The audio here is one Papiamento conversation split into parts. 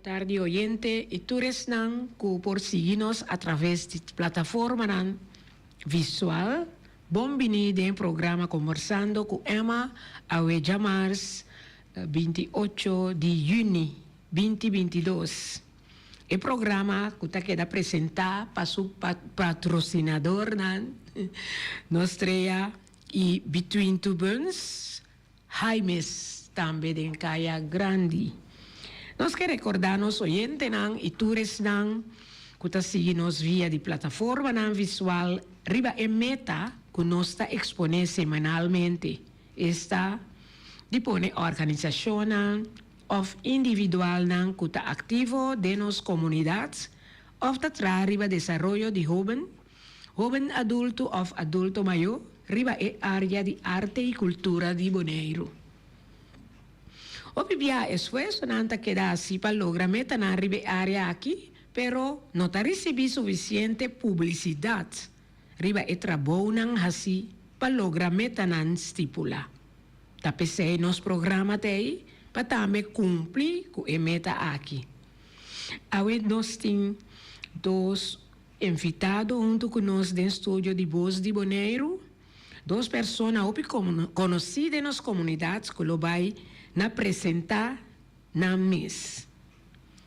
Tardi oyente y tur esnan cu por sigui nos a traves di plataformanan visual, bon bini den programa Conversando cu Emma awe djamars 28 di juni 2022. E programa cu ta keda presenta pa su patrocinadornan Nostrea y Between Two Buns, Jaimes tambe den Kaya Grandi. Nos ke rekordá nos oyentenan i tur esnan ku ta sigui nos via di plataformanan visual riba e meta ku nos ta eksponé semanalmente, esta di pone organisashonnan òf individualnan ku ta aktivo den nos komunidat òf ta traha riba desaroyo di hóben, Hóben adulto òf adulto mayó riba e área di arte i kultura di Boneiru. Hopi bia esfuersonan ta keda hasi pa logra metanan riba e área aki, pero no ta risibí sufisiente publisidat riba e trabounan hasi pa logra metanan stipulá. Ta p'esei nos programa ta ei pa tambe kumpli ku e meta aki. Awe nos tin dos Invitado huntu ku nos den studio di Bos di Boneiru, dos persona hopi konosí den nos komunidat ku lo bai na presentá nan mes.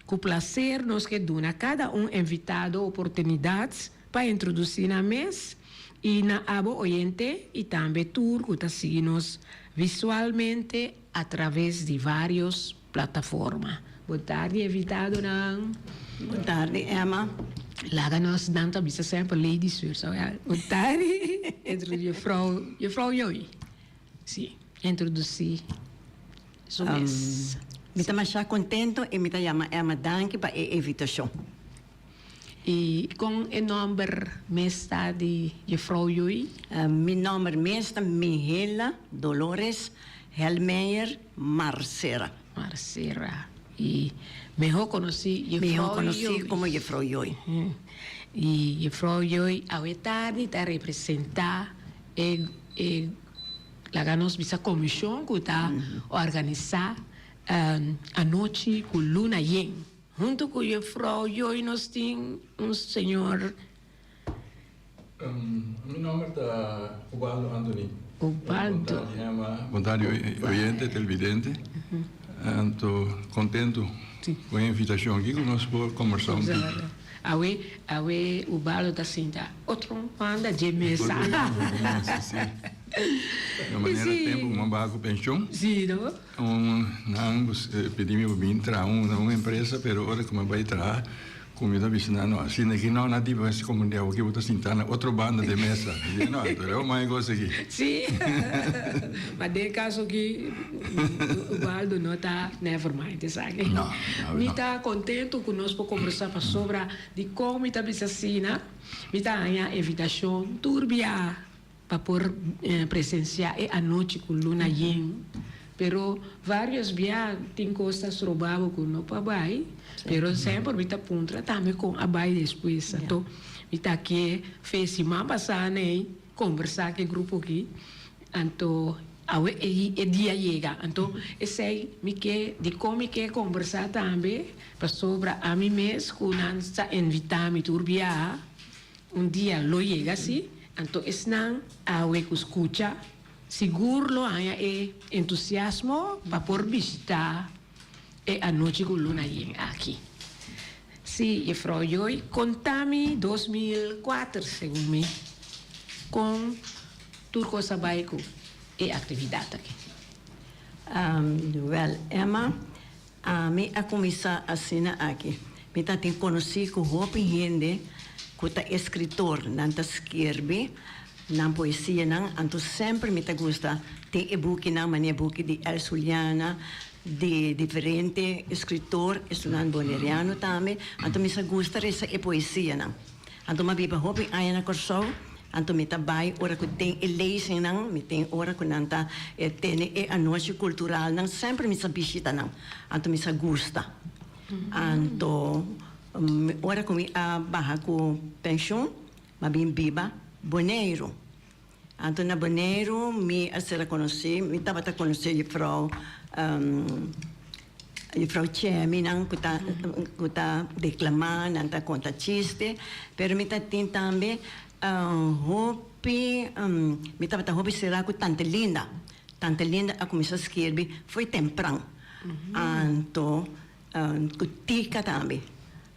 Ku plaser nos ke duna kada un invitado oportunidat pa introdusí nan mes i na abo oyente i tambe tur ku ta sigui nos visualmente atraves di vários Plataforma. Bon tardi invitadonan. Bon tardi Emma. Laga nos nan ta bisa semper ladies first so ja. Bon tardi juffrouw juffrouw Joy. Si introduci su mes. Mi ta masha contento y mi ta yama Emma danki pa e invitacion. Y con e nomber mes ta di juffrouw Joy? Mi nomber mes ta Mihela Dolores Helmeyer Marcera. Marcera. Y mehor conoci Juffrouw Mehor conoci como Juffrouw Joy. Y Juffrouw Joy awe tardi ta representa e e laga nos bisa comision cu ta organisa anochi cu luna yen. Hunto cu Juffrouw Joy nos tin un señor. Mi nomber ta Ubaldo Anthony. Ubaldo. Bon tardi Emma, bon tardi oyente, televidente. Anto contento cu e invitacion aki cu nos por combersa un tiki. Awe, awe Ubaldo ta sinta otro banda dje mesa. Otro banda dje mesa, si. Di manera tempo cu mi a baha cu pension. Si, no? Nan pidi mi pa bin traha na un empresa, pero ora cu mi a bay traha, cu mi ta bisa nan, no, asina aki no, nan di bo hasi como di awo aki bo ta sinta na otro banda di mesa. Mi di, no, anto leu mai cos aki. Si, ma den e caso aki, Ubaldo no ta never mind esaki. No, no. Mi ta contento cu nos por conversa pasobra dicon mi ta bisa asina, mi ta haña invitacion tur bia. Pa por presenciá e anochi cu luna yen. Pero varios bia tin cos ta stroba bo cu no por bay, pero semper mi ta puntra tambe con a bay despues. Anto mi ta ke fe siman pasa nei conversa cu e grupo aki, anto awe e dia yega. Anto esey mi ke, dicon mi ke conversa tambe, pasobra ami mes cu nan sa invita mi tur biaha, Un dia lo yega si, anto esnan awe ku skucha sigur lo haña e entusiasmo pa por bishitá e anochi ku luna yen aki. Si, Jefrou Joy, konta mi 2004, segun mi, kon tur kos a bai ku e aktividat aki. Wèl, Emma, Ami a kuminsá asina aki. Mi ta tin konosí ku hopi hende ku ta eskritor. Nan ta skirbi nan poesianan, anto semper mi ta gusta tin e bukinan, manera e buki di Els Juliana, di diferente eskritor, esunnan boneriano tambe. Anto mi sa gusta resa e poesianan. Anto mi a biba hopi aña na Kòrsou, anto mi ta bai ora ku tin e lezingnan, mi tin ora ku nan ta tene e anochi kulturalnan, semper mi sa bishita nan, anto mi sa gusta. Anto ora ku mi a baha ku penshun, mi a bin biba Boneiru. Anto na Boneiru mi a ser konosí, mi tabata konosé jufrou. Juffrouw Chemi nan ku ta ku ta deklamá, nan ta konta chiste, pero mi ta tin tambe hopi mi tabata hopi será ku Tante Linda. Tante Linda a kuminsá skirbi fo'i tempran. Anto ku Tika tambe.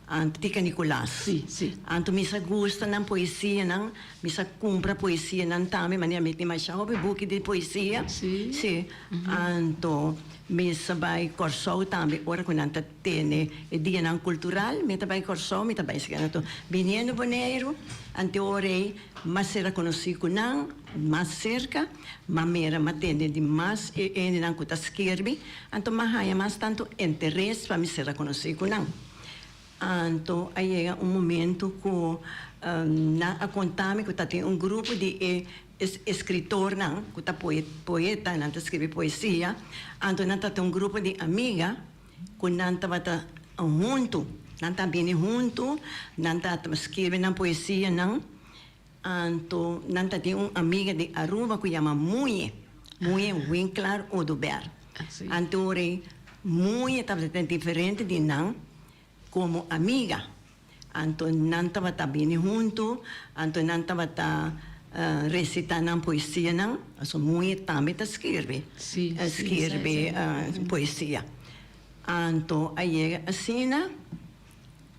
Anto Tika Nicolaas. Sí, sí. Anto mi sa gusta nan poesianan, mi sa kumpra poesianan tambe, manera mi tin masha hopi buki di poesia. Sí. Sí. Anto mi sa bai Kòrsou tambe ora ku nan ta tene e dianan kultural, mi ta bai Kòrsou, mi ta bai esaki. Anto biniendo Boneiru, anto ora ei mas sera konosí ku nan, mas serka, m'a mira, m'a tende di mas e hendenan ku ta skirbi, anto m'a haña mas tantu interes pa mi sera konosí ku nan. Anto a yega un momento ku nan a konta mi ku ta tin un grupo di e eskritornan ku ta poeta, nan ta skribi poesia, anto nan ta tin un grupo di amiga ku nan tabata huntu, nan ta bini huntu, nan ta skirbi nan poesianan. Anto nan ta tin un amiga di Aruba ku yama Muñe, Muñe Winklaar Oduber. Anto ora ei Muñe tabata ten diferente di nan komo amiga. Anto nan tabata bini huntu, anto nan tabata resitá nan poesianan, pasobra Muñe tambe ta skirbi, skirbi poesia. Anto a yega asina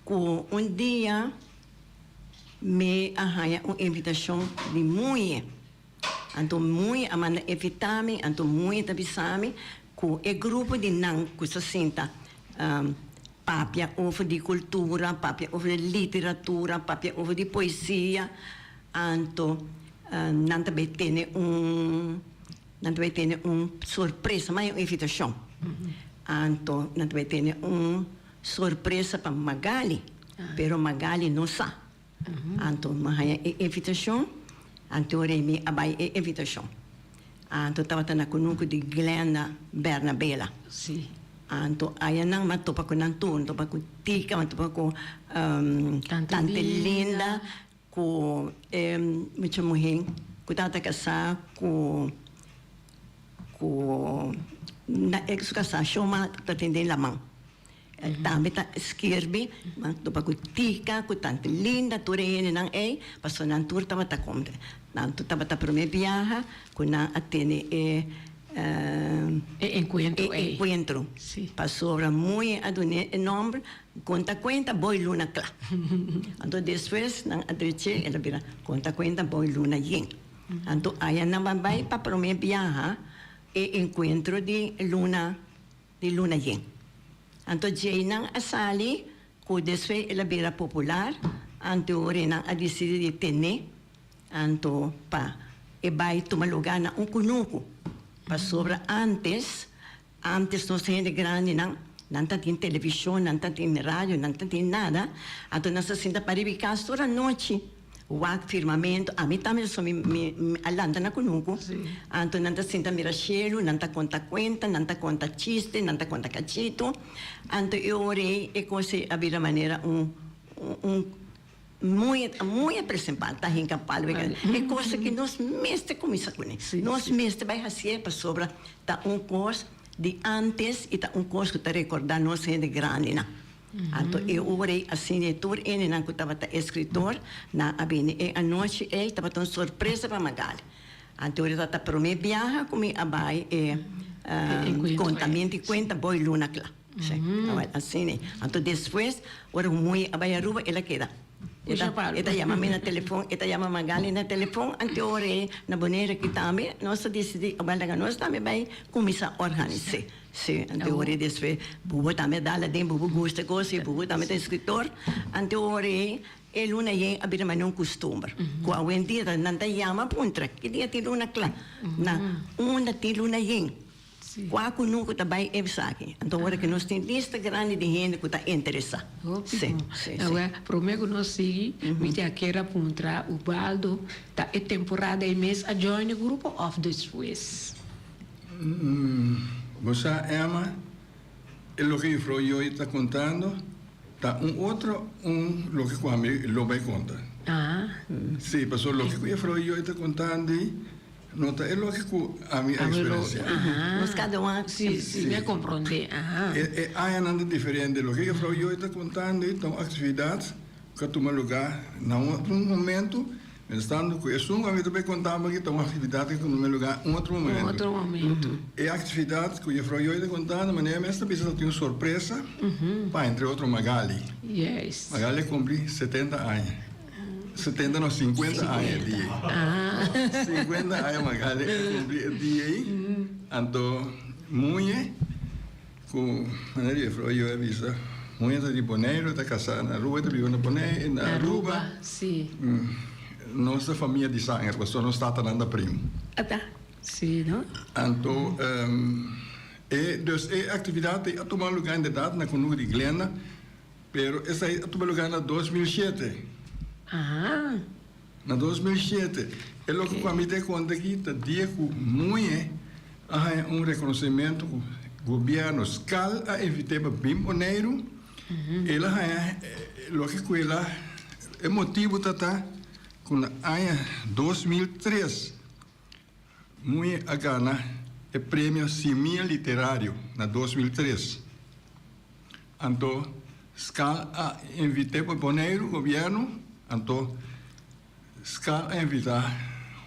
ku un dia. Mi a haña un invitashon di Muñe. Anto Muñe a manda invitá mi, anto Muñe ta bisa mi ku e grupo di nan ku sa sinta papia over di kultura, papia over di literatura, papia over di poesia, anto nan ta bai tene un, nan ta bai tene un sorpresa, m'a haña un invitashon. Anto nan ta bai tene un sorpresa pa Magali. Pero Magali no sa. Anto mi a haña e invitashon, anto ora mi a bai e invitashon. Anto tabata na kunuku di Glenda Bernabela. Anto aya nan mi a topa ku nan tur, mi a topa ku Tika, mi a topa ku Tante Linda, ku e mucha muhé ku tabata kasá ku ku na ex kasá Shoma ta tin den laman. Tambe ta skirbi, ma topa ku Tika, ku Tante Linda, tur e hendenan ei, pasobra nan tur tabata konta. Nan tur tabata promé biaha ku nan a tene e E enkuentro ei. E enkuentro. Si. Pasobra Muñe a dun'é e nòmber Konta Kuenta Boi Luna Kla. Anto despues nan a drech'é, el a bira Konta Kuenta Boi Luna Yen. Anto aya nan a bai pa promé biaha e enkuentro di luna. Di luna yen. Anto djeinan a sali ku despues el a bira popular, anto ora nan a disidi di ten'é anto pa e bai tuma lugá na un kunuku. Pasobra antes, antes nos hende grandinan, nan ta tin televishon, nan ta tin radio, nan ta tin nada, anto nan sa sinta pariba e kas tur anochi. Wak firmamento, ami tambe so mi mi a lanta na kunuku, anto nan ta sinta mira shelu, nan ta konta kuenta, nan ta konta chiste, nan ta konta kachitu, anto e ora ei e kos ei a bira manera un un muy muy apresempal, ta hinka palo e kos aki nos mester kuminsa kuné, nos mester bai hasié pasobra ta un kos di antes i ta un kos ku ta rekordá nos hende grandinan. Anto e ora ei asina e tur hendenan ku tabata eskritor nan a bini. E anochi ei tabata un sorpresa pa Magali. Anto ora tabata promé biaha ku mi a bai e kontamentu di kuenta Boy Luna Kla. Awel asina ei. Anto despues ora ku Muy a bai Aruba el a keda. E ta yama mi na telefon, e ta yama Magali na telefon. Anto ora ei na Bonaire aki tambe nos a disidí awel laga nos tambe bai kuminsá organis'é. Sí, anto ora ei despues Bubu tambe a dal aden, Bubu gusta cos y Bubu tambe ta escritor. Anto ora ei e luna yen a bira manera un costumber cu awendia ta nan ta yama puntra ki dia tin luna cla? Na unda tin luna yen? Cua cu nunca ta bay esaki? Anto ora cu nos tin lista grandi di hende cu ta interesa. Hopi Sí, bon. sí, sí. Awor, prome cu nos sigui, mi ta kier a puntra Ubaldo, ta e temporada ei mes a join e grupo of despues? Bo sa, Emma, e loke jufrou Joy ta kontando ta un otro un loke ku ami lo bai konta. Sí, pasobra loke ku jufrou Joy ta kontando ei. No ta e loke ku ami a eksperensiá. Nos kada un a. Sí, sí, mi a komprondé. Aha. E añanan ta diferente. Loke juffrouw Joy ta kontando ei ta un aktividat ku a tuma lugá na un otro momento, mientrastando ku esun ku ami ta bay konta bo aki ta un aktividat ku a tuma lugá un otro momento. Un otro momento. E aktividat ku juffrouw Joy ta kontando, manera mes ta bisa ta tin un sorpresa pa entre otro Magali. Yes. Magali a kumpli 70 aña. 70 no, 50 aña e dia ei. 50 aña Magali a kumpli e dia ei. Anto Muñe ku manera di juffrouw Joy a bisa, Muñe ta di Boneiru, ta kasá na Aruba, e ta biba na Boneiru, na Aruba. Si. Nos ta famia di sanger, pasobra nos tatanan ta primo. Ata, si no. Anto e, dus e aktividat ei a tuma lugá inderdat na kunuku di Glenda. Pero esei a tuma lugar na 2007. Ah. Na 2007. E loke ku ami ta konta aki ta dia ku Muñe a haña un rekonosementu ku gobièrnu skal a invit'é pa bin Boneiru. El a haña loke ku el a e motibu ta ta ku na aña 2003 Muñe a gana e premio Simia Literario na 2003. Anto Skal a invit'é pa Boneiru, gobièrnu, anto Skal a invitá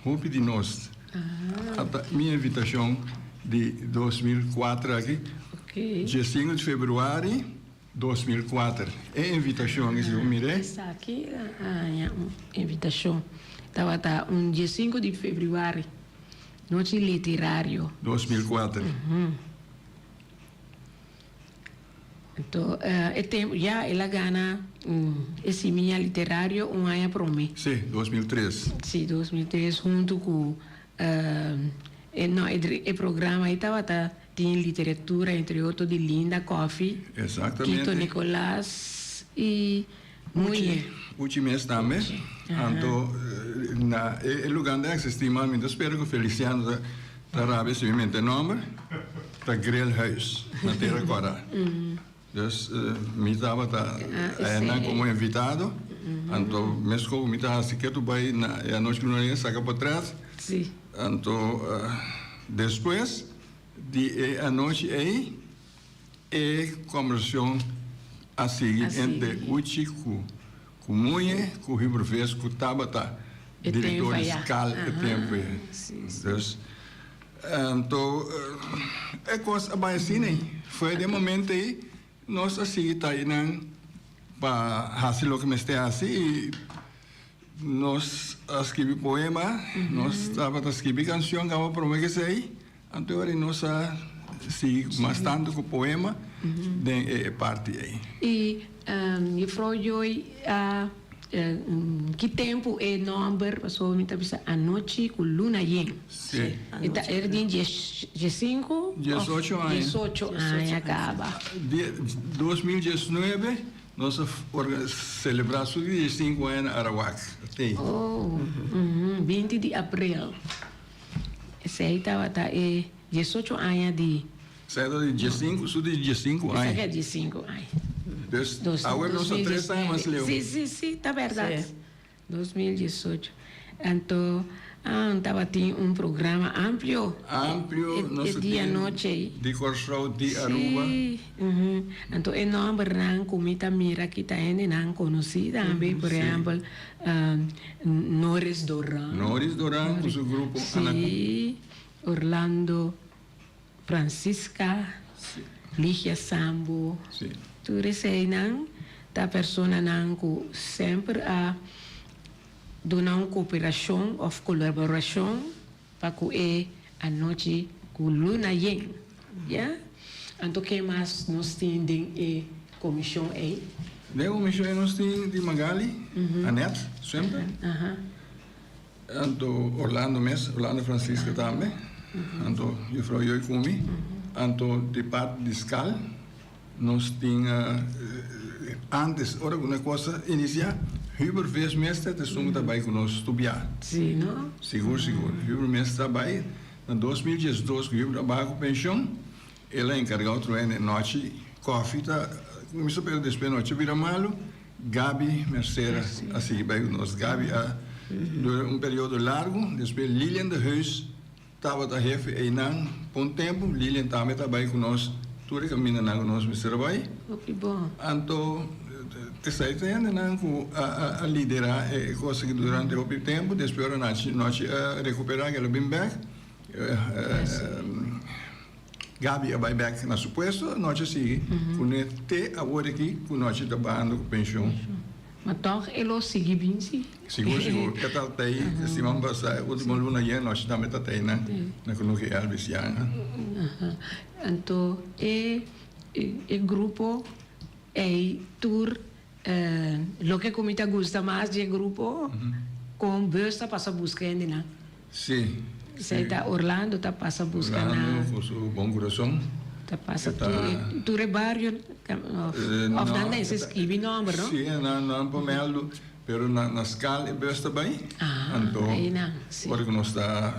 hopi di nos. Ata mi invitashon di 2004 aki, 15 di februari 2004. E invitashon aki si bo mir'é. Esaki a haña un invitashon. Tabata un 15 di februari, nochi literario. 2004. Anto e tempu ya el a gana e Simia Literario un aña prome. Sí, 2003. Sí, 2003 huntu ku e no e programa ei tabata tin literatura entre otro di Linda Coffie, Exactamente. Quito Nicolaas i Muye. Uchi mes tambe. Anto na e lugar unda existi mas mi ta spera cu Feliciano ta ta rabia si mi menta e nomber, ta Grillhuis na Tera Cora. Dus mi tabata ayannan como invitado, anto mesco cu mi ta haci ketu bay na e anochi cu no a saca potret. Anto despues di e anochi ey. E kombersashon a sigui entre Uchi ku ku Muñe ku Hubert Ves ku tabata direktor di skal e tempu ei. Dus anto e kos a bai asina ei. Foe di e momento ei nos a sigui ta einan pa hasi loke mester hasi i nos a skibi poema, nos tabata skibi kanshon kaba prome ku esei. Anto ora nos a sigui mas tantu ku poema den e parti ei. I Juffrouw Joy a ki tempu e nòmber pasobra mi ta bisa anochi ku luna yen. Sí. E ta er den diesinku òf Diesocho aña. Diesocho aña kaba. 2019 nos a selebrá su diesinku aña na Arawak. Oh, 20 di aprel. Esei tabata e diesocho aña di. Esei ta di diesinku, su di diesinku aña. Esaki a diesinku aña. Dus, awe nos ta tres aña mas leu. Si, si, si, ta bèrdat. 2018. Anto, tabatin un programa amplio. Amplio, nos E dia anochi ei. Di Kòrsou, di Aruba. Si, Anto e nòmbernan ku mi ta mira aki ta hendenan konosí tambe, por ehèmpel, Noris Doran. Noris Doran ku su grupo Anaku. Sí, Orlando Francisca, Ligia Sambo. Sí. Tur eseinan ta personanan ku semper a duna un koperashon òf kolaborashon pa ku e anochi ku luna yen. Ya. Anto ke mas nos tin den e komishon ei? Den e komishon ei nos tin di Magali, Anet, semper. Anto Orlando mes, Orlando Francisca tambe. Anto juffrouw Joy ku mi. Anto di parti di skal nos tin antes ora ku nos kos a inisiá Hubert Veesmeester ta esun ku ta bai ku nos stubiá. Sí, no? Sigur, sigur. Hubert mes ta bai. Na 2012 ku Hubert a baha ku penshon, el a enkargá otro hende. Nochi kòfi ta kuminsá pero despues nochi a bira malu, Gaby Mercera a sigui bai ku nos. Gaby a dura un periodo largu, despues Lilian de Heus. tabata hefe einan pa un tempu, Lilian tambe ta bai ku nos tur e kamindanan ku nos mester a bai. Hopi bon. Anto esei ta hendenan ku a liderá e kos aki durante hopi tempu, despues ora Nachi Nochi a rekuperá el a bin bèk, Gaby a bai bèk na su puesto, Nochi a sigui kuné te awor aki ku Nochi ta bahando ku penshon. Ma tòg e lo sigui bin si. Sigur sigur e ta tei siman pasá e ultimo luna yen nochi tambe ta tei na na kunuki Elvis Yanga. Anto e e grupo ei tur loke ku mi ta gusta mas dje grupo kon bus ta pasa buska hendenan. Si. Esei ta Orlando ta pasa buska na. Orlando ku su bon kurason. Ta pasa tur e bario of nan ta hese skibi nomber no? Si nan nan por meldu pero na skal e bus ta bai. Anto ora ku nos ta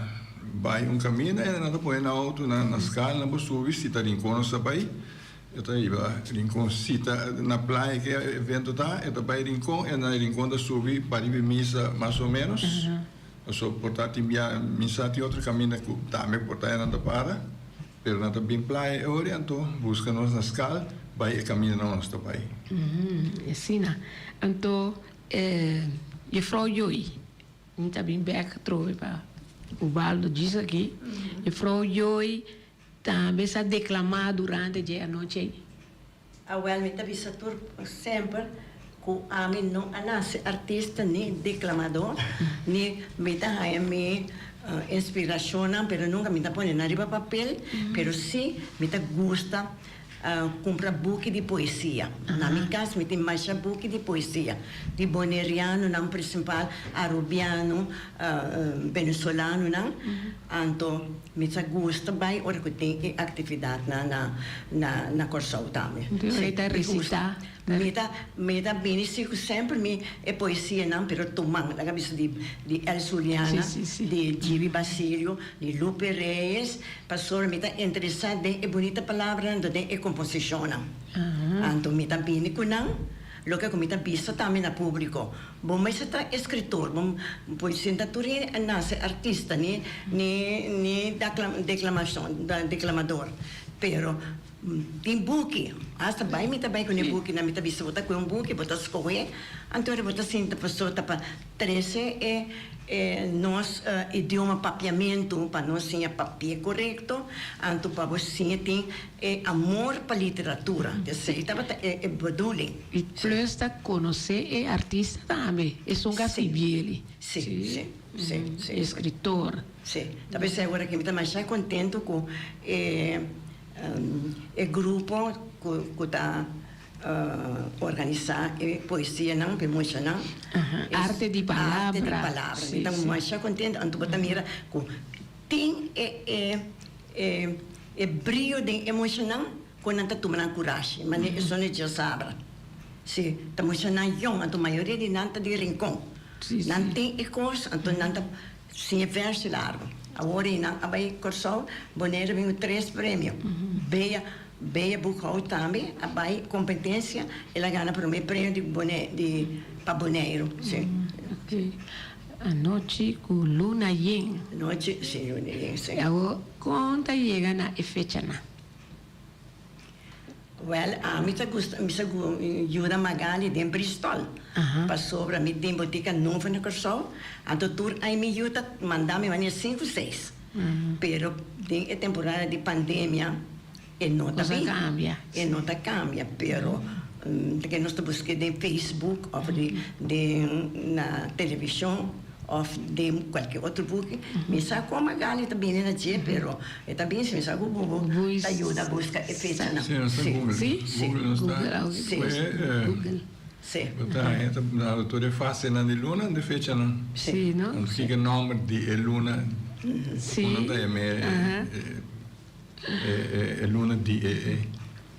bai un kaminda e nan ta pone nan outo na skal nan por subi si ta Rincon nos ta bai e ta hiba Rincon si ta na playa ke e evento ta e ta bai Rincon e na Rincon ta subi pariba misa mas o menos. Pasobra por ta tin bia mi sa tin otro caminda cu tambe por ta nan ta para, pero nan ta bin playa e ora anto busca nos na skal bay e caminda nan nos ta bay. Asina. Anto Juffrouw Joy, mi ta bin bek atrobe pa Ubaldo djis aki. Juffrouw Joy tambe sa declama durante dje anochi ei. Awel mi ta bisa tur semper ku ami no a nase artista ni deklamador ni mi ta haña mi inspirashonnan pero nunka mi ta pone nan riba papel pero si mi ta gusta kumpra buki di poesia. Na mi kas mi tin masha buki di poesia di bonerianonan prinsipal arubiano venezolanonan anto Mi ta gusta bai ora ku tin e aktividatnan na na na Kòrsou tambe. Mi ta resitá. Mi ta mi ta bini si ku semper mi e poesianan pero tuman laga bisa di di El Zuliana, di Gibi Basilio, di Lupe Reyes pasobra mi ta interesá den e bunita palabranan den e komposishonnan. Anto mi ta bini ku nan. Loke ku mi ta bisa tambe na públiko, bo mester ta eskritor, bo por sinta tur hende a nase artista ni ni ni deklamashon deklamador, pero tin buki, asta bai mi ta bai ku e bukinan, mi ta bisa bo ta kohe un buki, bo ta skohe, anto bo ta sinta pasobra ta pa trese e E nos idioma papiamentu pa nos siña papia korekto, anto pa bo siña tin e amor pa literatura. Esei tabata e bedoeling. I plus ta konosé e artista tambe, esun ka sibieli. Si, si, si, si. Eskritor. Si, ta p'esei awor aki mi ta masha kontentu ku e e grupo ku ta. Organisá e poesianan pa e muchanan. Arte di palabra. Arte di palabra. Mi ta masha kontento. Anto bo ta mira ku tin e e e brio den e muchanan ku nan ta tuma nan kurashi. Manera e sone djasabra. Si, ta muchanan yòn. Anto mayoria di nan ta di Rincon. Nan tin e kos, anto nan ta siña vèrsio largu. Awor ei nan a bai Kòrsou, Bonaire a bin ku tres premio. Bea. Bea Boekhout tambe a bai kompetensia, el a gana promé premio di Bone di pa Boneiru, si. Ok. Anochi ku luna yen. Anochi, si, luna yen, si. I awor kon ta yega na e fechanan? Wèl, ami ta gusta, mi sa yuda Magali den Bristol, pasobra mi tin botika nobo na Kòrsou, anto tur aña mi yu ta manda mi manera sinku, seis. Pero den e temporada di pandemia e no ta bin. E no ta cambia, pero ke nos ta busca den Facebook of den na television of den cualkier otro buki. Mi sa con Magali ta bini na dje, pero e ta bin si mi sa cu Google ta yuda busca e fechanan. Si, nos ta Google. Si? Google nos ta. Si. Si. Bo ta haña ta dado tur e fasenan di luna di fechanan. Si, no? Anto kiko nomber di e luna Si. Uno ta yama e e luna di e e.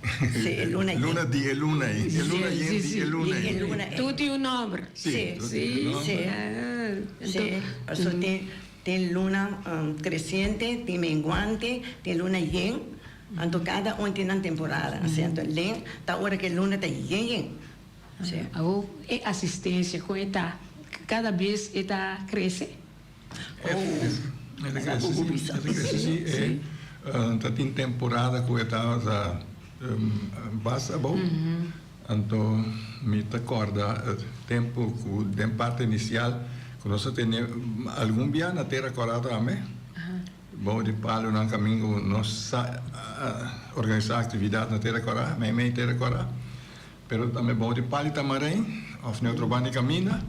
Si, e luna yen. Luna di e luna ei. E luna yen di e luna ei. Di e luna ei. Tur tin un nomber. Si. Tur tin un nomber. Si. Si. Pasobra tin tin luna kresiente, tin menguante, tin luna yen. Anto kada un tin nan temporada. Asina anto len ta ora ku e luna ta yen yen. Si. Awor e asistencia con e ta cada bes e ta crece? Oh. E ta crece si, e ta crece si. E ta tin temporada cu e tabata bas abou. Anto mi ta corda tempo cu den parte inicial cu nos a tene algun bia na Tera Cora tambe. Bou di palonan caminda cu nos sa organisa actividad na Tera Cora, meimei Tera Cora. Pero tambe bou di palo di Tamarijn of na otro banda di caminda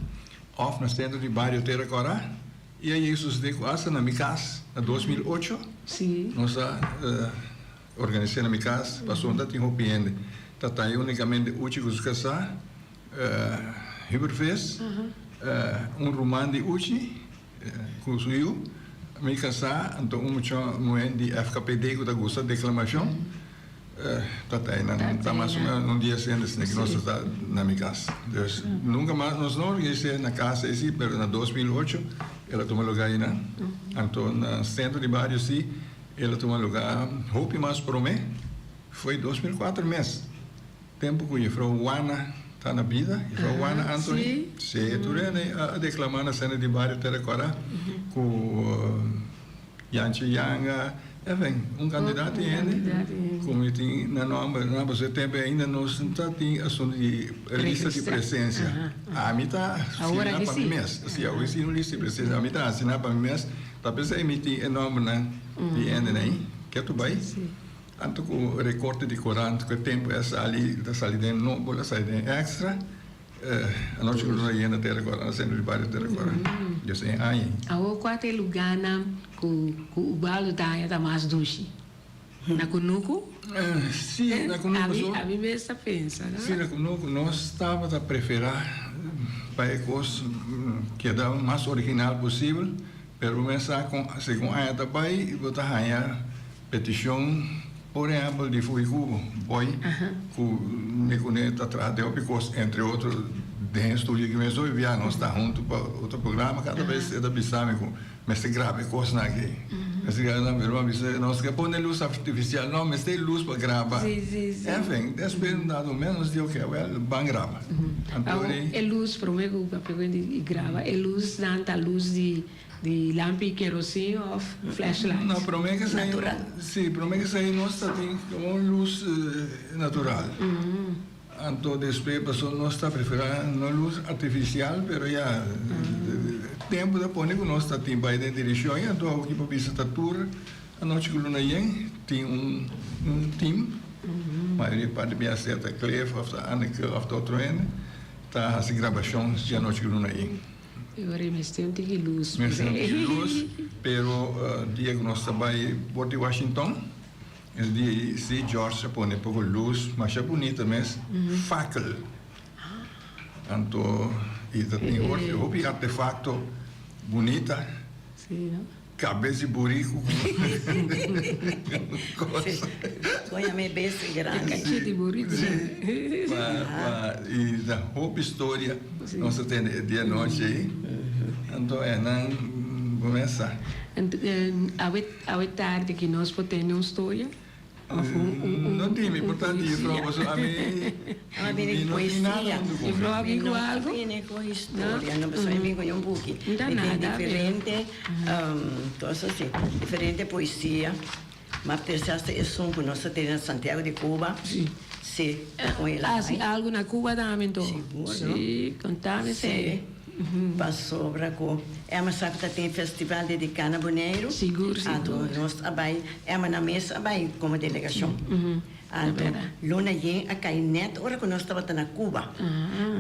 of na centro di bario Tera Cora. I a yega sosodé ku asta na mi kas na 2008 nos a organis'é na mi kas pasobra ta tin hopi hende. Ta taña únikamente Uchi ku su kasá, Hubert Vis, un ruman di Uchi ku su yu, mi kasá, anto un mucha muhé di FKPD ku ta gusta deklamashon. Ta ta einan ta mas o menos un dies hende esei ku nos ta na mi kas. Dus nunka mas nos no organis'é na kas ei si, pero na 2008 el a tuma lugá einan. Anto na sentro di bario si el a tuma lugá hopi mas promé, foi 2004 mes, tempu ku jefrou Juana ta na bida, jefrou Juana Anthony. Si, tur hende a deklamá na sentro di bario Tera Kòrá ku. Yanchi Yanga, enfin, un kandidat di hende ku mi tin na nòmber, na pasobra e tempu ainda nos no ta tin asuntu di lista di presensia. Ami ta asina pa mi mes. Si, awor si un lista di presensia, ami ta asina pa mi mes, ta p'esei mi tin e nòmbernan di hendenan ei. Ke tu bai? Tantu ku rekorte di korant ku e tempu a sali, ta sali den Nobel, a sali den Extra. Anochi ku luna yena tera kora na sentro di bario tera kora. Dios e aña. Awor kua ta e lugánan ku ku Ubaldo ta haña ta mas dushi? Na kunuku? Sí, na kunuku so. Ami mes ta pensa, no? Sí, na kunuku. Nos tabata preferá pa e kos keda mas original posibel, pero bo mes sa kon segun aña ta bai bo ta haña Peticion, por ehempel, di Fuikubo, Boy, cu mi cune ta traha den hopi cos, entre otro den e studio aki mes hopi bia nos ta hunto pa otro programa, cada bes e ta bisa mi cu mester graba e cosnan aki, mester graba nan, pero mi a bisa nos ke pone luz artificial, no, mester e luz pa graba, enfin, despues un dado momento nos di ok, awel ban graba, anto E luz, prome cu papia cu graba, e luz nan ta luz di. Di lampi kerosin of flashlight? No, prome ke esei Natural. Si, prome ke esei nos ta tin como un luz natural. Anto despues pasobra nos ta prefera no luz artificial, pero ya tempo ta pone ku nos ta tin bai den direccion y anto awor ki por bisa ta tur anochi ku luna yen tin un un team, mayoria parti bia sea ta Cliff of ta Anneke of ta otro hende ta hasi grabacion dje anochi ku luna yen. E ora ei mester un tiki lus. Mester un tiki lus, pero dia ku nos ta bai por di Washington, es dia ei si George a pone poko lus masha bunita mes, fakkel. Anto i ta tin hopi artefakto bunita. Si, no? Kabes di buriku ku kos. Koña mi bes grandi. Kachit di buriku. Si. Pa i ta hopi storia nos ta tende e dia nochi ei. Anto e nan bo mes sa. Awe awe tardi ki nos por tende un storia? Of un un un No tin, mi por ta di juffrouw pasobra ami Ami a bini mi ku no tin nada poesia. huntu ku mi. Juffrouw a Mi bin ku no a algu? bini ku historia, no, pasobra mi bin ku un buki. No ta Mi tin nada, pero. diferente kos asi, diferente poesia. Ma p'esei hasta esun ku nos a tene na Santiago de Cuba, Si. si, kon el a Ah, si bai. algu na Cuba tambe anto? Sigur, no? Si, kontami esei. Si, pasobra ku Emma sa ku ta tin festival dediká na Boneiru. Sigur, sigur. Anto nos a bai, Emma nan mes a bai komo delegashon. Anto luna yen a kai nèt ora ku nos tabata na Cuba.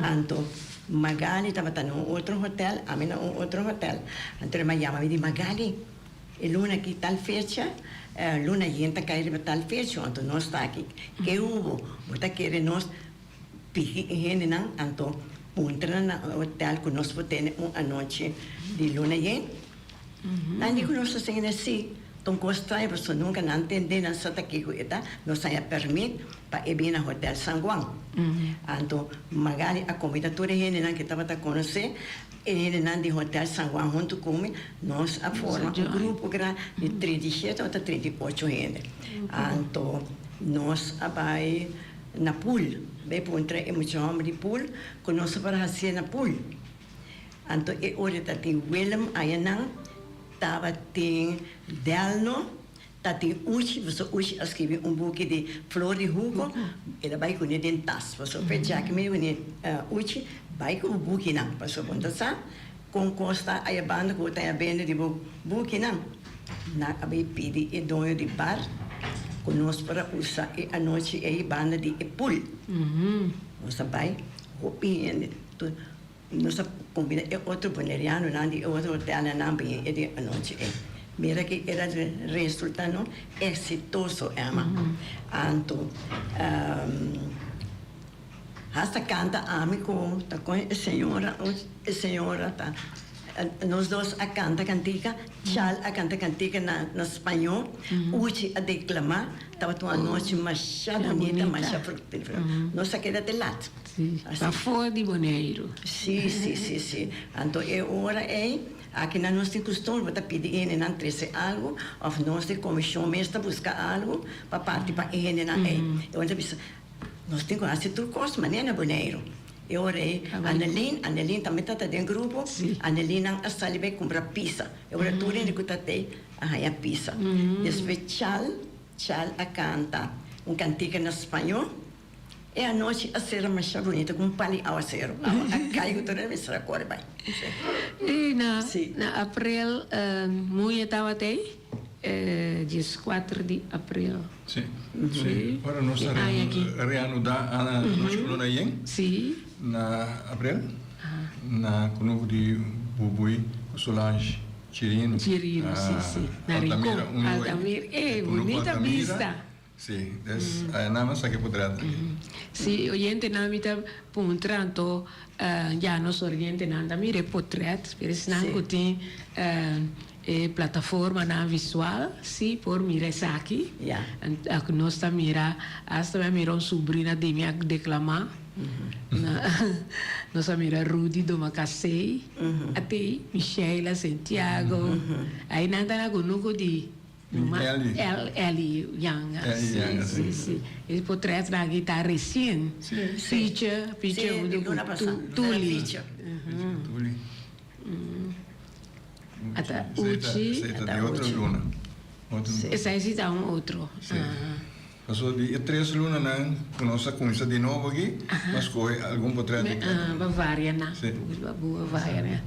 Anto Magali tabata na un otro hotel, ami na un otro hotel. Anto Emma yama mi di, Magali, e luna aki tal fecha, luna yen ta kai riba tal fecha, anto nos ta aki. Ke hubo? Bo ta kere nos Pidi e hendenan anto puntra nan na e hotel ku nos por tene un anochi di luna yen. Nan di ku nos ta siña si, ta un kos straño pasobra nunka nan tende, nan sa ta kiko e ta, nos haña permit pa e bini na hotel San Juan. Anto Magali a kombida tur e hendenan ke tabata konosé, e hendenan di hotel San Juan huntu ku mi, nos a forma un grupo grandi di 37 ota 38 hende. Anto nos a bai. Na pool, bay puntra e mucha homber di pool cu nos a por hacié na pool. Anto e ora ta tin Willem ayanan. Tabatin Delno, tatin Uchi, pasobra Uchi a skibi un buki di Flor di Hugo, el a bai kuné den tas. Pasobra p'e djaki mi wini Uchi, bai ku bo bukinan, pasobra bo no ta sa kon kos ta aya banda ku bo ta haña bende di bo bukinan. Nan a bai pidi e doño di bar ku nos por a usa e anochi ei banda di e pool. Nos a bai hopi hende. Nos a kombina e otro bonerianonan di e otro hotelnan bin e di anochi ei. Mira ki era resulta no exitoso Emma. Anto hasta canta ami cu ta con e señora e señora ta nos dos a canta cantica Chal a canta cantica na na spañó Uchi a declama tabata un anochi masha bunita masha fructífero nos a keda te lat. Sí, pafó di Boneiru. Sí, sí, sí, sí. Anto e ora ei, akinan nos tin kustumber bo ta pidi e hendenan trese algu òf nos di komishon mes ta buska algu pa parti pa e hendenan ei. E ora ta bisa, nos tin ku hasi tur kos manera na Boneiru. E ora ei, Annelien, Annelien tambe tabata den grupo, Annelien nan a sali bai kumpra pisa. E ora tur hende ku tabata ei a haña pisa. Despues Chal, Chal a kanta un kantika na spañó. E anochi a sera masha bunita ku un pal di awaseru. Awa a kai ku tur e mester a kore bai. I na na aprel muñe tabata ei, dieskuater di aprel. Si, si. Ora nos a reanudá anochi ku luna yen. Si. Na aprel, na kunuku di Bubui ku Solange Chirino. Chirino, si, si. Na Rincon. Altamira. E bunita bista. Sí, des aya nan a saki potret aki. Sí, oyentenan mi ta puntra anto ya nos orientenan ta mira e potret, pero esnan ku tin e plataformanan visual sí por mira esaki. Aku nos ta mira, asta mi a mira un subrina di mi a deklamá. Nos a mira Rudy Domacassé, a tei Micheila Santiago, ainan ta na kunuku di. Ellie. Ellie Yanga. Ellie Yanga, si. Si, si. E potretnan aki ta recien. Si. Picha, picha Si, di luna pasa. Tuli. Picha. Tuli. Ata Uchi. Esei ta di otro luna. Esei si ta un otro. Si. Pasobra di e tres lunanan ku nos a kuminsá di nobo aki, nos kohe algun potret di kada. Pa varia nan. Si. Pa varia nan.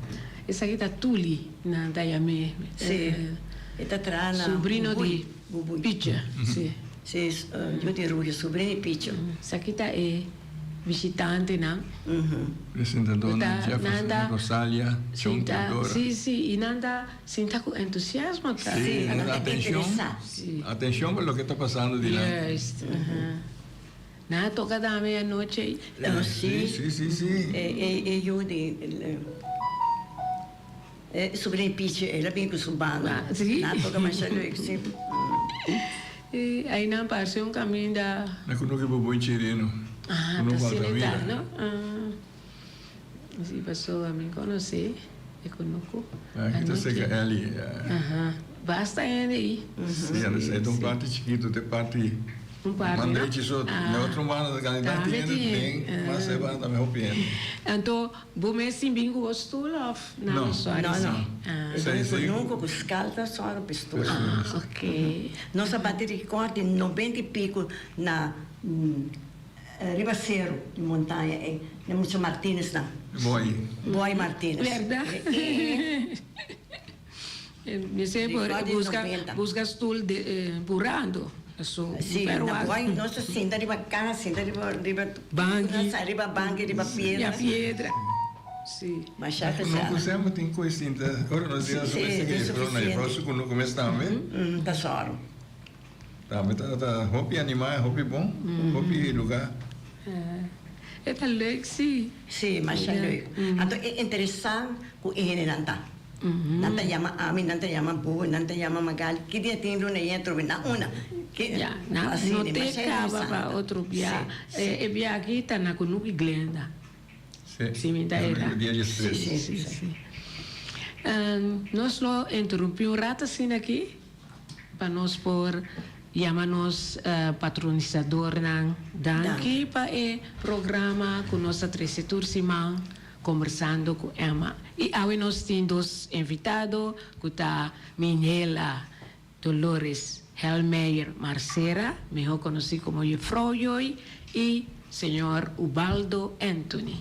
Esaki ta Tuli, nan ta yam'é. Si. E ta traha na Subrino di Bubui. Picha. Si. Si, yu di Rugio, subrino di Picha. Esaki ta e bishitantenan. Presentadornan Jefferson, Rosalia, Chon Teodora. Si, si. I nan ta Sinta cu entusiasmo ta. Sí, nan ta atencion, interesa. atencion pa loke ta pasando dilanti. Juist, aha. Nan a toca dame e anochi ei. No, sí. Sí, sí, sí. E, e, e yu di, e sobrino Pichi, el a bin cu su banda. Ah, sí? Nan a toca masha leuk, sí. I ei nan parse un caminda. Na kunuki Boboi Chirino. Ah, Kunuku ta asina Altamira. ta, no? Ah. Si pasobra mi konosé e kunuku. Aki ta seka Ellie. Aha. Basta hende ei. Si, e ta un parti chikitu, ta e parti Un parti, no? Man drechi so. Na otro banda ta kandidat tin hende den, mas e banda tambe hopi hende. Anto bo mes tin bin ku bo stul òf nan No. sòri No, si? no. Ah. E ta un kunuku ku skal ta sòru pa e stul. Ah, ok. Nos a bati rekòrt di noventa i piku na Riba seru di montaña ei, na mucha Martinez nan. Boy. Boy Martinez. Berda? Mester por busca busca stoel de burando. Eso. Si, na Boy nos ta sinta riba caha, sinta riba riba Banki. Riba banki, riba piedra. Ya piedra. Si. Masha gezellig. Kunuku semper tin koe sinta. Ora nos dina su mester ke pero na e proximo kunuku mes tambe. Ta sòru. Tambe ta ta hopi animá, hopi bon, hopi lugá. E ta leuk si. Si, masha leuk. Anto e interesá ku e hendenan ta. Nan ta yama ami, nan ta yama bo, nan ta yama Magali. Ki dia tin luna yen atrobe? Na una. Ki Ya, na asina, no te masha kaba interesante. pa otro bia. Si, si. E bia aki ta na Kunuku i Glenda. Si. Si mi ta era. Dia di Si, estrella. si, Si, si. si. Nos lo interrumpí un rato asina aki. Pa nos por yama nos patronisadornan danki pa e programa ku nos ta trese tur siman. Kombersando ku Emma. I awe nos tin dos invitado ku ta Minhela Dolores Helmeyer Marcera, mihó konosí komo Jufrou Joy, i señor Ubaldo Anthony.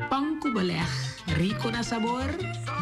Pan ku beleg rico na sabor?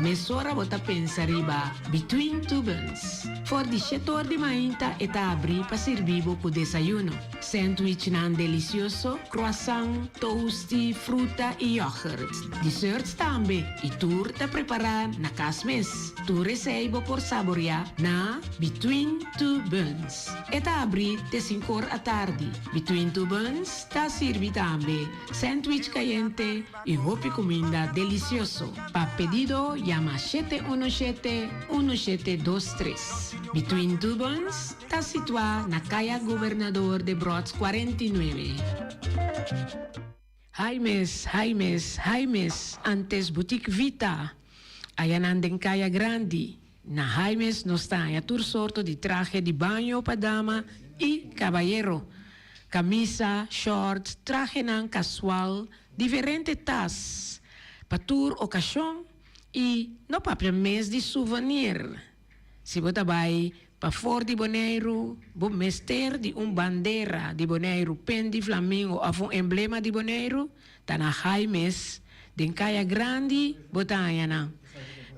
Mesora bo ta pensa riba Between Two Buns. For di shete or di mainta e ta abri pa sirbi bo ku desayuno, sandwichnan delicioso, croissant, toasty, fruta y yoghurt. Desserts tambe y tur ta prepara na cas mes. Tur esey bo por saborea na Between Two Buns. E ta abri te sinkor atardi. Between Two Buns ta sirbi tambe Sandwich kayente i hopi kuminda delisioso. Pa pedido yama 717 1723. Between Two Buns ta situá na Kaya Gobernador Debrotz 49. Jaimes, Jaimes, Jaimes, antes Boutique Vita, ayanan den Kaya Grandi. Na Jaimes nos ta haña tur sorto di trahe di baño pa dama i kabayero. Kamisa, shorts, trahenan kasual, diferente tas pa tur okashon i no papia mes di souvenir. Si bo ta bai pafor di Boneiru, bo mester di un bandera di Boneiru, pen di flamingo òf un emblema di Boneiru, Ta na Jaimes, den Kaya Grandi, bo ta haña nan.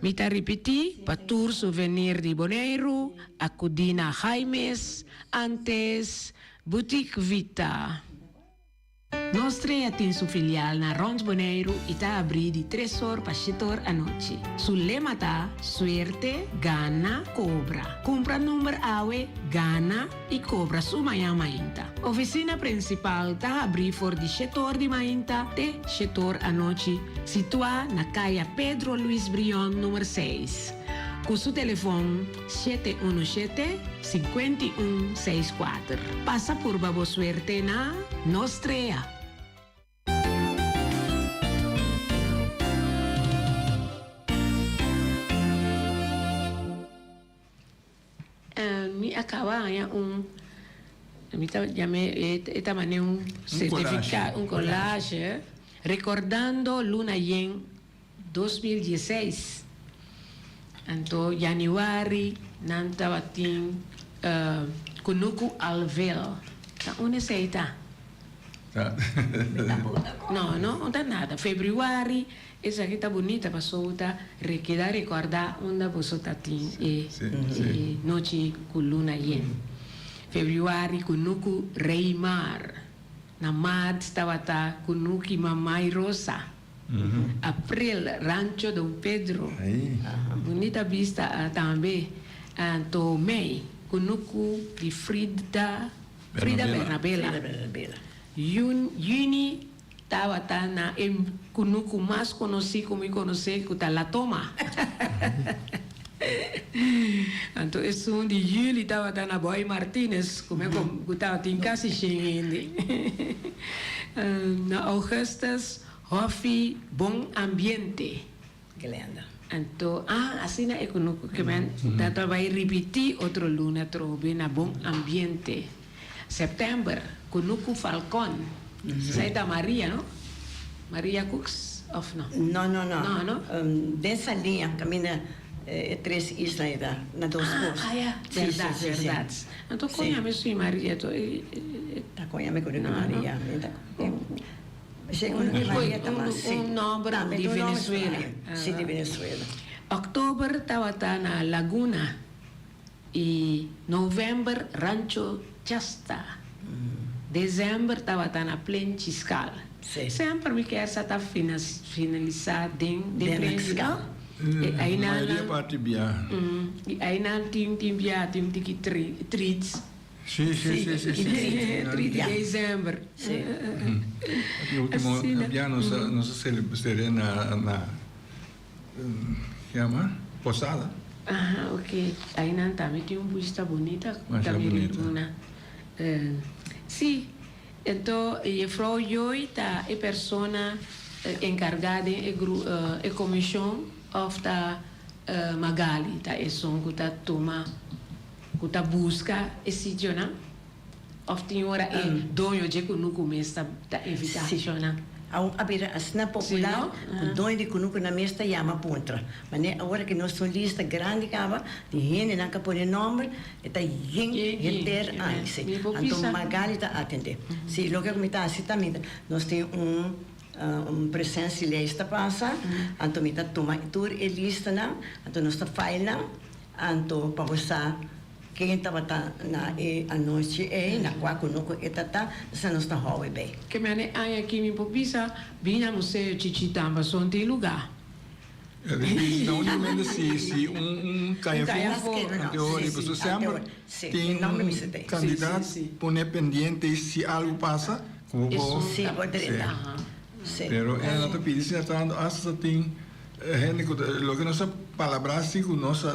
Mi ta ripití, pa tur souvenir di Boneiru, akudí na Jaimes, antes Boutique Vita. Nos Trea tin su filial na rònt Boneiru i ta abrí di tres or pa shete or anochi. Su lema ta, Suerte, gana, kobra. Kumpra number awe, gana. i kobra su mañan mainta. Ofisina prinsipal ta habrí for di shetor di mainta te shetor anochi, situá na Kaya Pedro Luis Brion numer seis, ku su telefon 717 51 64. Pasa purba bo suerte na Nos Trea! Mi a caba haña un, mi ta yam'é e ta manera un certificado, un collage, recordando luna yen 2016. Anto januari nan tabatin Kunuku Alvel. Ta unda esei ta? No, no, no ta nada. Februari Esaki ta bunita pasobra ta rekeda recorda unda boso ta tin e nochi cu luna yen. Februari cunucu Reymar. Na maart tabata cunuki Mamai Rosa. April Rancho Don Pedro. Bunita bista tambe. Anto mei cunucu di Frida Bernabela. Juni Tabata na e kunuku mas konosí ku mi konosé ku ta La Toma. Anto esun di juli tabata na Boy Martinez ku mi ku tabatin kasi shen hende. Na augustus Hòfi Bon Ambiente. Glenda. Anto ah asina e kunuku ke men ta ta bai ripití otro luna trobe na Bon Ambiente. September, kunuku Falcon. Esei ta Maria no? Maria Cooks of no? No no no. No no? Den Saliña kaminda e tres isla ei ta na dos kos. Ah ya, bèrdat bèrdat. Anto kon yama esei Maria to e. Ta kon yama e kunuku Maria. Un nomber di Venezuela. Si, di Venezuela. Oktober tabata na Laguna y november Rancho Chasta. December tabata na Plen Chiscal. Semper mi kier sa ta finalisa den Plen, no? Mayoria parti bia. Y aynan tin bia tin tiki treats. Sí, sí, sí, sí, sí. 3 di december. Sí. E ultimo bia nos a nos a celebré na na yama Posada. Aha, ok. Ainan tambe tin un bista bunita. Masha bunita. Una. Sí, ento Jefrouw Joy ta e persona encarga den e gru e comision of ta Magali ta esun cu ta tuma. ku ta buska e sitionan? Òf tin ora e doño dje kunuku mes ta ta invitá Sí. shonnan? Awor a bira asina Sí, popular no? ku doño di kunukunan mes ta yama puntra. Manera awor ku nos tin un lista grandi kaba di hendenan ku a pone nòmber, e ta yen Yen, yen. henter aña. Sí. Mi por Anto bisa. Magali ta atendé. Sí, loke ku mi ta hasi ta mi ta nos tin un un presensielijst ta pasa, anto mi ta tuma tur e listanan, anto nos ta file nan, anto pa bo sa Ken tabata na e anochi ei, na kua kunuku e ta ta, esei nos ta hou e bei. Ke mene aña aki mi por bisa, bin na Museo Chichi Tamba son tin lugá. Na únicamente si si un un kaya afó, ante ora i pasobra semper tin un kandidat pone pendiente i si algu pasa ku bo por Pero e no ta pidi si tantu asta ta tin Hende ku ta loke nos a palabrá si ku nos a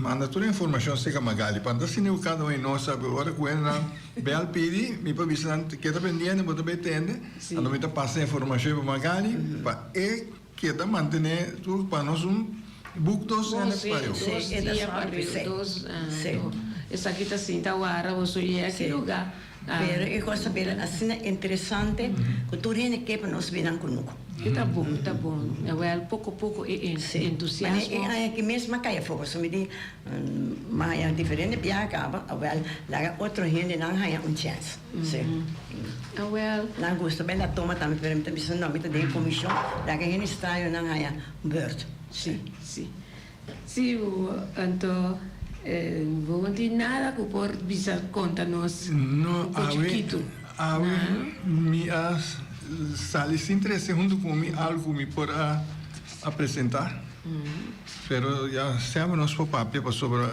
manda tur e informashon serka Magali pa no ta sinti ku kada un di nos sabi ora ku hendenan bèl pidi mi por bisa nan keda pendiente bo ta bai tende anto mi ta pasa e informashon pa Magali pa e keda mantené tur pa nos un buk dos hende pareu. Dos dia pareu dos esaki ta sinta wara boso yega ki lugá. Pero e kos ta bira asina interesante ku tur hende ke pa nos bira kunuku. E ta bon, e ta bon. Awel poko poko e entusiasmo. Mane e aña aki mes m'a kai afó pasobra mi di m'a haña diferente biaha kaba, awel laga otro hendenan haña un chèns. Sí. Awel. Nan gusta bai la toma tambe pero mi ta bisa no, mi ta den komishon, laga hende strañonan haña un bùrt. Sí, sí. Sí, anto bo no tin nada ku por bisa konta nos No, un po awe, chikitu? awe mi a sali sin trese huntu ku mi algu ku mi por a a presentá. Pero ya semper nos por papia pasobra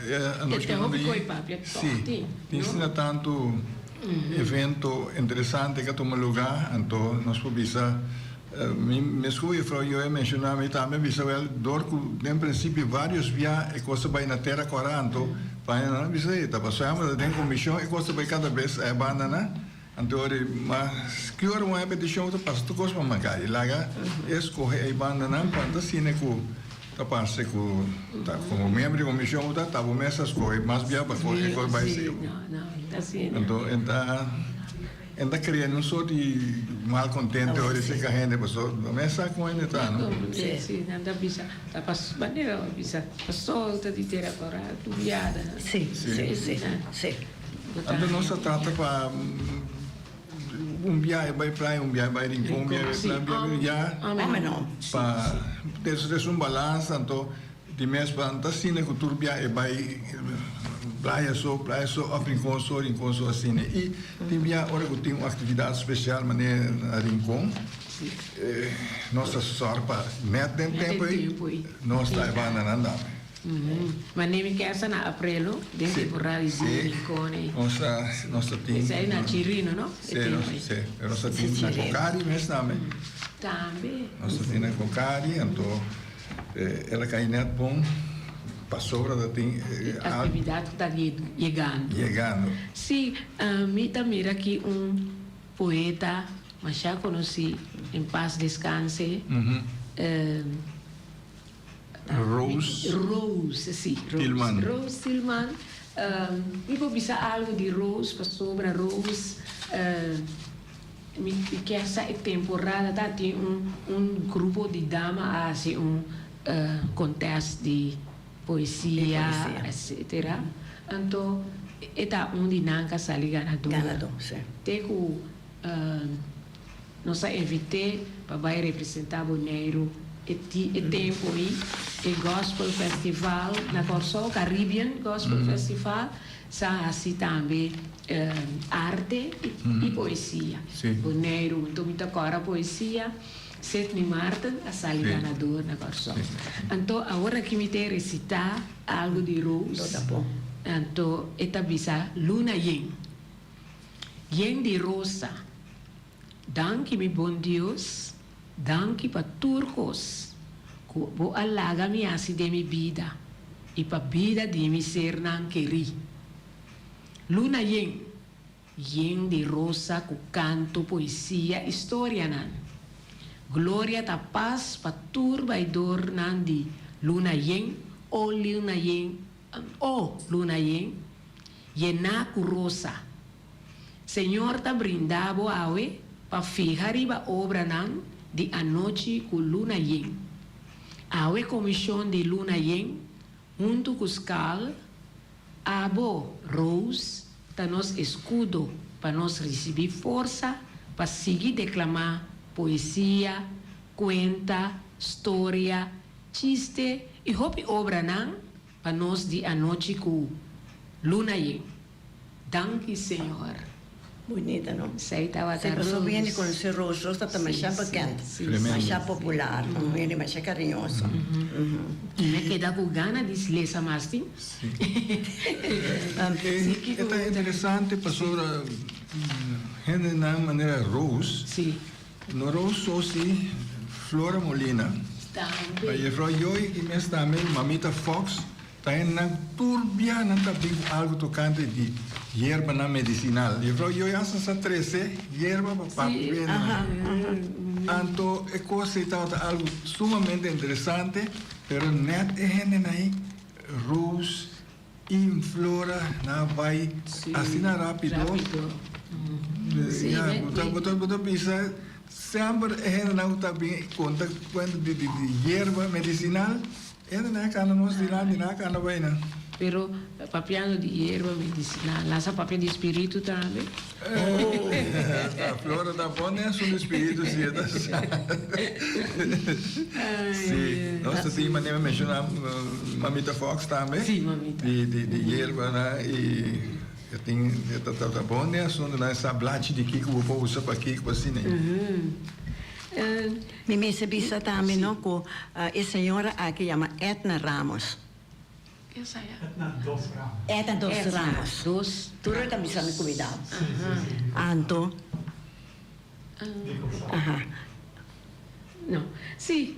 e anochi Te ku hopi mi koe papia tòg sí, tin, tin no? asina tantu evento interesante ku a tuma lugá, anto nos por bisa Mi mes ku juffrouw Joe a menshoná mi tambe a bisa wèl dor ku den prinsipio vários bia e kos ta bai na tera kòrá anto paña nan a bisa e ta pasó hèmber ta den komishon e kos ta bai kada bes a e banda nan anto ora e mas ki ora un petishon ta pasa tur kos pa Magali laga e skohe e banda nan pa ta asina ku ta parse ku ta komo miembro di komishon ku ta ta bo mes a skohe mas bia pa e kos bai segu anto e ta. En ta crea un soort di mal contento ora esey ca hende paso no me sa con hende ta no. Si, si, nan ta bisa ta pas manera bo bisa pa solta di tera cora tu biada. Si, si, si, si. Anto nos ta trata pa un biahe bay playa, un biahe bay Rincon, un biahe bay playa, un biahe bay ya. Om en om. Pa des un balansa anto Di mes pa no ta asina ku tur bia e bai playa so, playa so òf Rincon so, Rincon so asina. I tin bia ora ku tin un aktividat spesial manera na Rincon, nos ta sòru pa nèt den tempu ei nos ta e bandanan tambe. Manera mi kèsa na aprel den temporada di Rincon ei. Nos ta nos ta tin. Esei na Chirino no? Si, si. Nos ta tin na Cocari mes tambe. Tambe. Nos ta tin na Cocari anto. El a kai net bon pasobra ta tin E actividad cu ta yegando. Yegando. Si, mi ta mira aki un poeta masha conoci, en paz descanse. Rose. Rose, si. Tilman. Rose Tilman. Mi por bisa algo di Rose pasobra Rose. Mi kier sa e temporada ta tin un un grupo di dama a hasi un contest di poesia etcetera anto e ta un di nan ka sali ganador te ku nos a invit'é pa bai representa Boneiru e e tempo ei e gospel festival na Kòrsou Caribbean gospel festival sa hasi tambe Arte i poesia. Boneiru, anto mi ta kòrda poesia, Sidney Marten a sali ganador na Kòrsou. Anto awor aki mi ta resitá algu di Rose, anto e ta bisa Luna yen, yen di rosa, danki mi bon Dios, danki pa tur kos ku bo a laga mi hasi den mi bida i pa bida di mi sernan kerí. Luna yen, yen di rosa ku kanto, poesia i storianan. Gloria ta pas pa tur baidornan di luna yen o luna yen. O luna yen, yená ku rosa. Señor ta brinda bo awe pa fiha riba obranan di anochi ku luna yen. Awe komishon di luna yen huntu ku skal, abo, Rose, ta nos eskudo pa nos risibí forsa pa sigui deklamá poesia, kuenta, storia, chiste i hopi obranan pa nos di anochi ku luna yen. Danki Señor. Bunita no. Esei tabata Si paso Rose. hende conoce Rose, Rose ta masha bekend, masha popular, un hende masha cariñoso. I mi a keda ku gana di lesa mas tin. E ta interesante pasobra hendenan manera Rose, no Rose so si, Flora Molina, Tambe. Juffrouw Joy i mes tambe Mamita Fox. Ta hendenan tur bia nan ta bin ku algu tokante di yerbanan medisinal. Juffrouw Joy hasta sa trese yerba pa papia ku hendenan. Anto e kos ei tabata algu sumamente interesante, pero nèt e hendenan ei, Rose i Flora, nan a bai asina rápido. Ya, bo ta bo ta bisa semper e hendenan ku ta bin konta kuenta di yerba medisinal. Hende nan a cana nos dilanti, nan a cana bay nan. Pero papiando di yerba medicinal, nan sa papia di spiritu tambe? Oh, ta Flora ta bon den asunto di spiritu si e ta sa. Si, nos ta tin manera mi menciona Mamita Fox tambe. Si, Mamita. Di di yerba nan y e tin e ta ta bon den asunto nan sa blachi di kico bo por usa pa kico asina. Mi mester bisa tambe no cu e señora aki yama Edna Ramos. Edna dos Ramos. Edna dos Ramos. Tur ta bisa mi cuidao. Anto. Aha.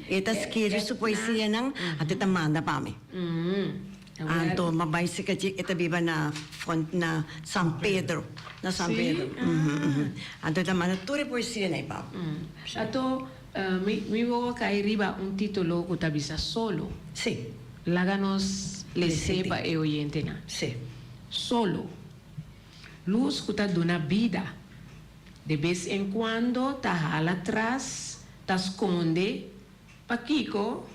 E ta skirbi su poesianan anto e ta manda pa mi. Anto m'a bai cerca dje, e ta biba na Font na San Pedro, na San Pedro. Anto e ta manda tur e poesia na e pap. Anto mi mi wowo kai riba un titulo ku ta bisa Solo. Sí. Laga nos les'é pa e oyentenan. Sí. Solo. Lus ku ta duna bida. De bes en kuando ta hala tras, ta skonde. Pakiko?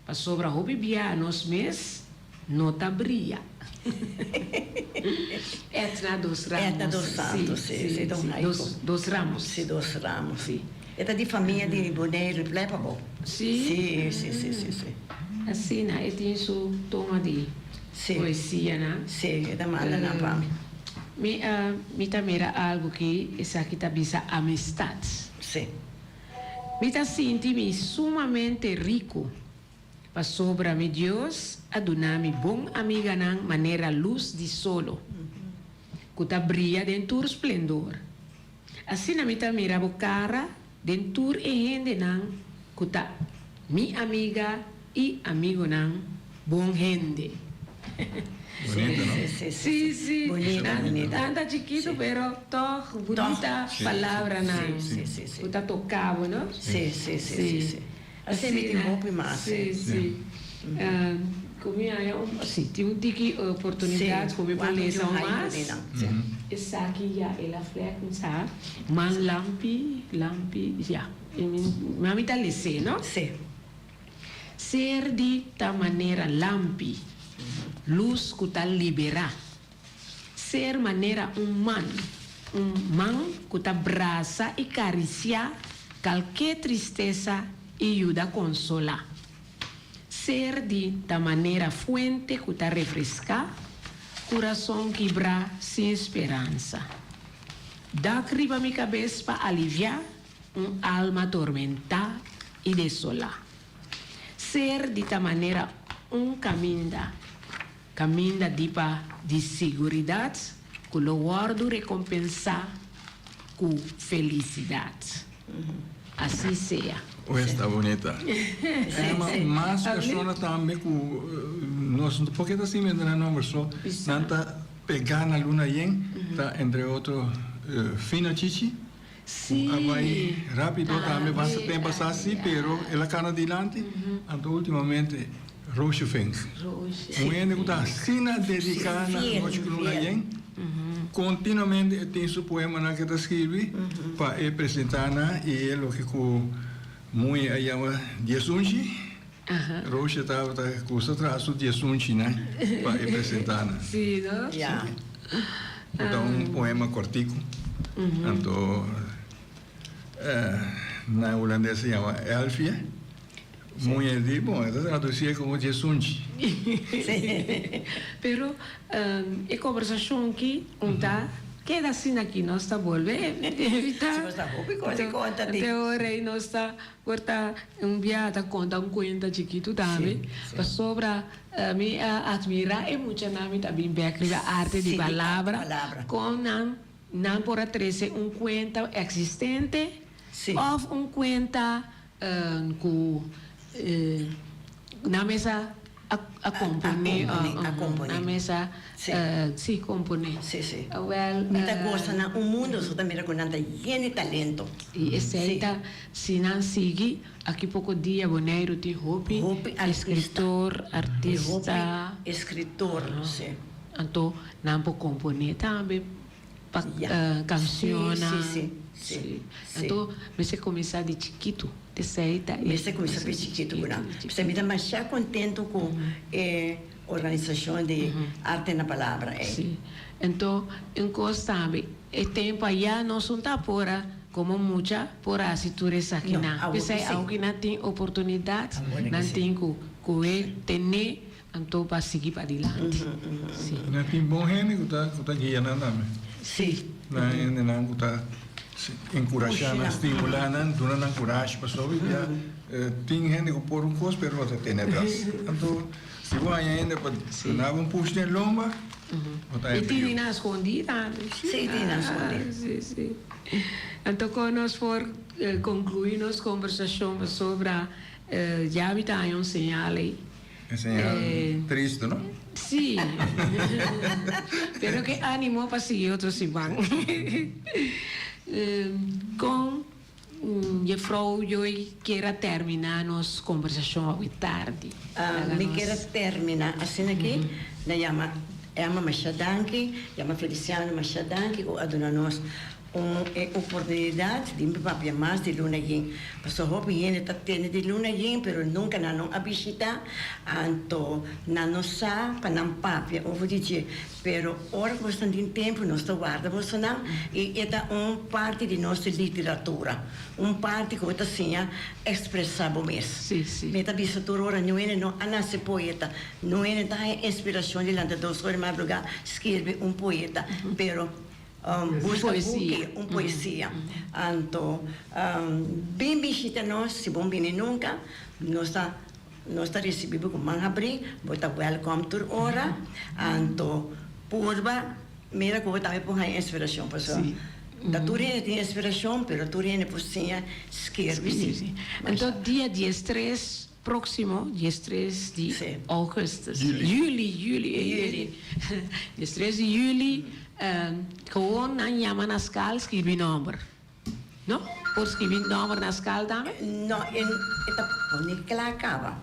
Pasobra hopi bia nos mes no ta bria. Etna dos Ramos. Etna dos Santos, si, si, don Haico. Dos Ramos. Si, dos Ramos. Si. E ta di famia di Boneiru, plei pa bo. Si? Si, si, si, si, si. Asina, e tin su toma di poesianan. Si, e ta manda nan pa mi. Mi a, mi ta mira algu ki esaki ta bisa amistad. Si. Mi ta sinti mi sumamente riku, pasobra mi Dios a duna mi bon amiganan manera lus di solo, ku ta bria den tur splendor. Asina mi ta mira bo kara den tur e hendenan ku ta mi amiga i amigonan bon hende. Bonito, no? Sí, Sí, sí. Bonita, bonita. Nan ta chikitu, pero tog bunita palabranan Sí, sí, sí. ku ta toka bo, no? Sí, sí, sí, sí, sí. Así mi tin hopi mas. Sí, sí. Ku mi haña un, sí, tin un tiki oportunidat ku mi por lesa un mas. Esaki ya el a flek mi sa. Man lampi, lampi, ya. Mami ta les'é, no? Sí. Ser di ta manera lampi, lus ku ta liberá. Ser manera un man, un man ku ta brasa i karisiá kalke tristesa i yuda konsolá. Ser di ta manera fuente ku ta refreská kurason kibrá sin speransa. Dak riba mi kabes pa aliviá Un alma tormentá i desolá. Ser di ta manera un kaminda, kaminda di pa di siguridat ku lo wòrdu rekompensá ku felisidat. Así sea. Oe esta bunita. Emma, mas persona tambe ku nos no por keda sin mende nan nomber so nan ta pegá na luna yen ta entre otro Fino Chichi. Sí. A bai rápido tambe basta tempo pasá sí, pero el a kana dilanti. Anto últimamente. Roosje Vink. Roosje. Un hende ku ta asina dediká na Anochi ku Luna Yen, kontinuamente e tin su poemanan ku e ta skirbi pa e presentá nan i e loke ku Muy a yama diesunchi. Roosje tabata gusta traha su diesunchinan pa e presentá nan. Sí, no? Ya. Ku ta un poema kòrtiku. Anto na hulandes se yama Elfje. Muñe di, bon, e ta traducié como diesunchi. Pero e conversacion ki un ta keda asina aki, nos ta bolbe evita. Si nos ta hopi cos di conta di. Te ora ei nos ta por ta un bia ta conta un cuenta chikitu tambe. Pasobra mi a admira e muchanan mi ta bin bek riba arte di palabra, con nan nan por a trece un cuenta existente of un cuenta Ku nan mes a a komponé nan mes a si komponé. Awèl. Mi ta gosa na un mundo so ta mira ku nan ta yen di talento. I esei ta si nan sigui aki poko dia Boneiru tin hopi eskritor, artista. Hopi eskritor, si. Anto nan por komponé tambe. Pa cancionnan. Sí, sí, sí. Anto mester cuminsa di chikitu. Esey ta e. Mester cuminsa di chikitu cu nan. P'esei mi ta masha contento cu e organisacion di Arte na Palabra ey. Sí. Anto un cos tambe, e tempo aya nos no ta por a, como mucha, por a haci tur esakinan. P'esei awo nan tin oportunidad, nan tin cu cohe, tene. Anto pa sigui padilanti. Si. Nan tin bon hende ku ta ku ta guia nan tambe. Si. Nan hendenan ku ta enkurashá nan, stimulá nan, duna nan kurashi pasobra hopi bia tin hende ku por un kos pero no ta tene atras. Anto si bo haña hende pa duna bo un push den lomba bo ta E tin nan skondí tambe. Si, tin nan skondí. Si, si. Anto kon nos por konkluí nos kombersashon pasobra ya mi ta haña un señal ei. E señal tristu, no? Sí. Pero ke ánimo pa sigui otro siman. Kon Jefrou Joy kier a terminá nos kombersashon awe tardi? Mi kier a terminá asina aki, na yama Emma masha danki, yama Feliciano masha danki ku a duna nos Un e oportunidat di mi papia mas di luna yen. Pasobra hopi hende ta tende di luna yen pero nunka nan no a bishita, anto nan no sa pa nan papia over di dje. Pero ora ku boso tin tempu nos ta warda bosonan i e ta un parti di nos literatura, un parti ku bo ta siña ekspresá bo mes. Mi ta bisa tur ora niun hende no a nase poeta, niun hende ta haña inspirashon di lanta dos ora di madrugá skirbi un poeta, pero. Busca buki, un poesia. Anto bin bishita nos, si bo bini nunca, nos ta nos ta ricibi bo cu man habri, bo ta welcome tur ora. Anto purba mira cu bo tambe por haña inspiracion, pasobra ta tur hende tin inspiracion, pero tur hende por siña skirbi si. Anto dia diestres Próximo diestres di augustus, juli, juli, juli, diestres di juli, gewoon nan yama na skal skirbi nomber, no? Por skirbi nomber na skal tambe? No, e ta pone kla kaba.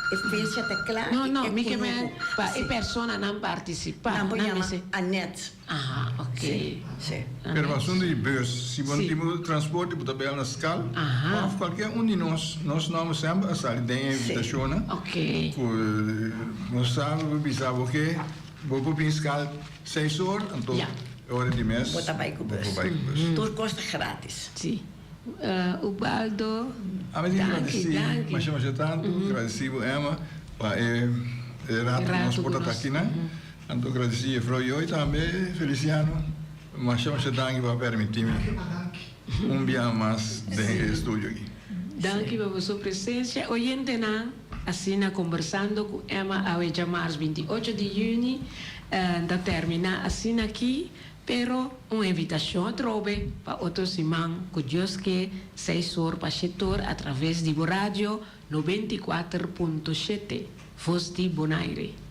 E fecha ta kla. No, no, mi ke men pa e personanan partisipá. Nan por yama Annette. Aha, ok. Sí, sí. Pero asunto di bus, si bo no tin bo transporte bo ta bel na skal of cualkier un di nos, nos nomber semper a sali den e invitacionnan. Ok. Cu nos sa bo bisa bo ke bo por bin skal seis or, anto e ora di mes bo ta bay cu bus. Bo por bay cu bus. Tur cos ta gratis. Sí. Ubaldo, Ami tin danki, gradeci danki. masha masha tanto, gradeci bo Emma pa e rato cu nos por ta ta akinan. Anto gradeci Jefrou Joy tambe, Feliciano, masha masha danki pa permiti mi un bia mas den e studio aki. Danki pa boso presencia. Oyentenan, asina Combersando cu Emma awe djamars 28 di juni ta termina asina aki, pero un invitacion atrobe pa otro siman cu Dios ke seis or pa shete or a traves di bo radio 94.7 Voz di Bonaire.